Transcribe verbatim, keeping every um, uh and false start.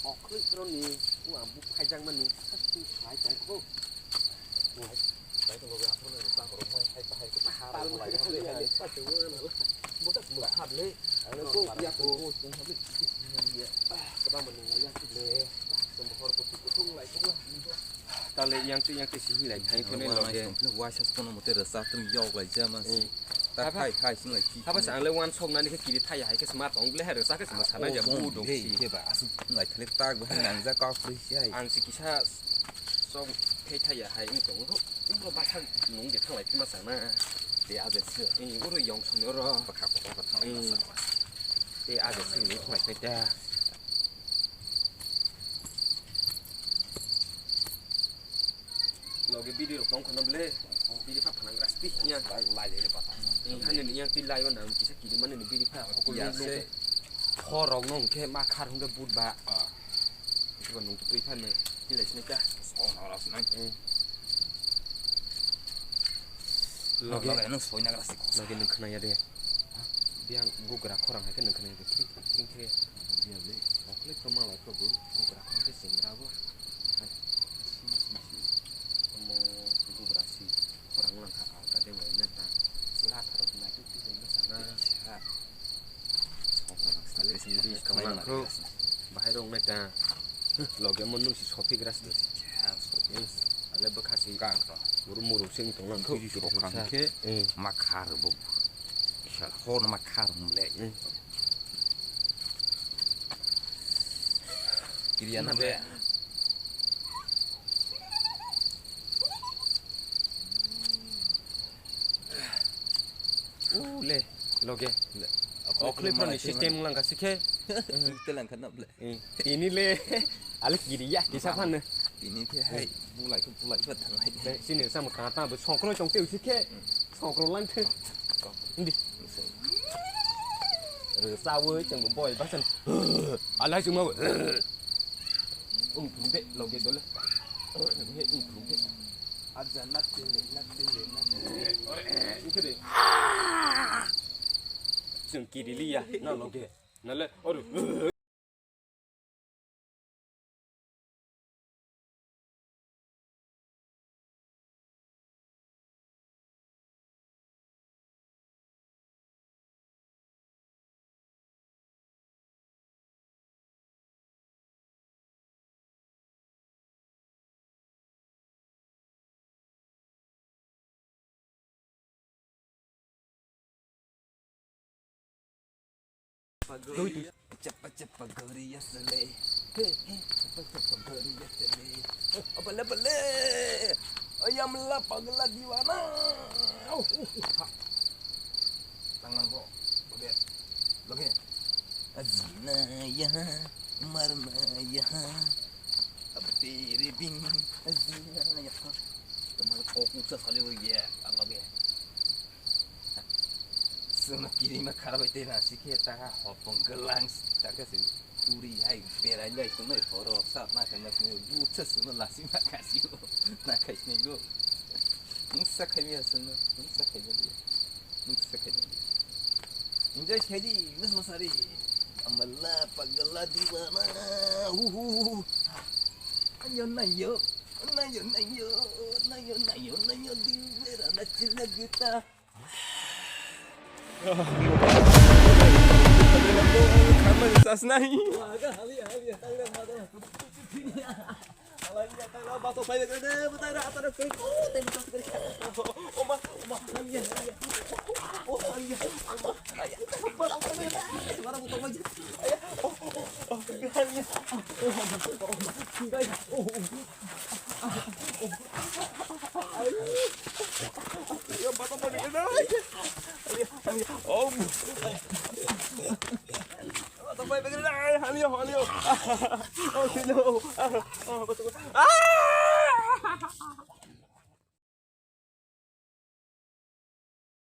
Okhlik roni, o ang bu phaijak mani, sasing khlai tong kho. Khlai tong kho, aphuru nang sa koro mai hai hai ko. Tal mai hai hai. Bo ta mula khat le. Ano ko ya ko. Ko tong kha le. Kaba mani lai ya le. Tong hor ko ko tong lai ko. Tale yang tu yang tu sih lai thai phone lo de. Wai sas kono mote rasa tum yok lai jama si. Ta khai khai sing lai ki. Haba sang le wan sok nani ke kiri thai hai ke smart ong le hai rasa ke smart sana ja bu dong si. Ke ba asu lai thale tak ba nang ja kok pri si hai. Ang si kisa sok khai thai hai ni tong ro. Ro ba sang nung de thang lai ma sana. De a je si. Ni ro yong song ro. Ba kha ko ba thang lai ma sana. De a je si ni thang lai ta. Loge bidi rok tong khana ble. Bidi pha phanang ras ti ya. Lai lai le pata. Ni hane ni yang ti lai wan ang kisa kiri mane ni bidi pha. Ya se. Thor rok no ke ma khar hung de but ba. Ba nung tu pui phan ne. Ni lai sne ka. Oh, na ras nai. Loge. Loge no soi na ras ko. Loge nung khana ya de. Biang gugra khorang hai ke nung khana ya de. Kring kring khe. Biang le. Okle ko ma lai ko bu. Gugra khorang ke sing ra bo. Hai. Si si si. Omo gugra si. Khorang lang kha alka de wai na ta. Sila tharo nai tu tu wai na sana. Sa. Sokra lang sa. Sali kiri kamai lang kro. Bahai rong nai ta. Loge mo nung si sopik ras de. Ale bwkha si. Kang kro. Muru muru sing tong lang. Kiri sokang khe. Ma khar bo. Sal hor ma khar hum le. Kiriya na be. U le, loge. Okle phone ni system lang ka sikhe. Te lang ka na ble. Ini le, ale kiriya, kisa phane. Ini ke hai, bulai ke bulai ba thanglai. Sini sama kata be songkro chong te usikhe. Songkro lang the. Indi. Rwsawi chwng bo boi basan. Alai chwng ma bo. Ung phung de loge dole. He ung phung de. Aja nak tile nak tile nak tile. Ore, ore, ore. Chwng kiri liya na loge. Na le, ore. Chapa chapa gori asle. He he, chapa chapa gori asle. Abale bale. Ayam la pagla diwana. Tangan bo. Oke. Oke. Azina ya, marna ya. Ab tere bin azina ya. Kamar kok muksa sali bo ye. Allah be. Seno kirima kharabai tei na sikhe ta hopong gelang ta khe se uri hai berai lai tongnai horo sa ma khe ma sini butsa seno lasi ma kasi o na khai sini go. Muksa khai ya seno, muksa khai ya. Muksa khai ya. Enjoy khai di, mas masari. Amala pagala diwana. Uhu. Ayo nayo, nayo, nayo, nayo, nayo, nayo, di vera na chila gita. Khamani sasnai. Ah!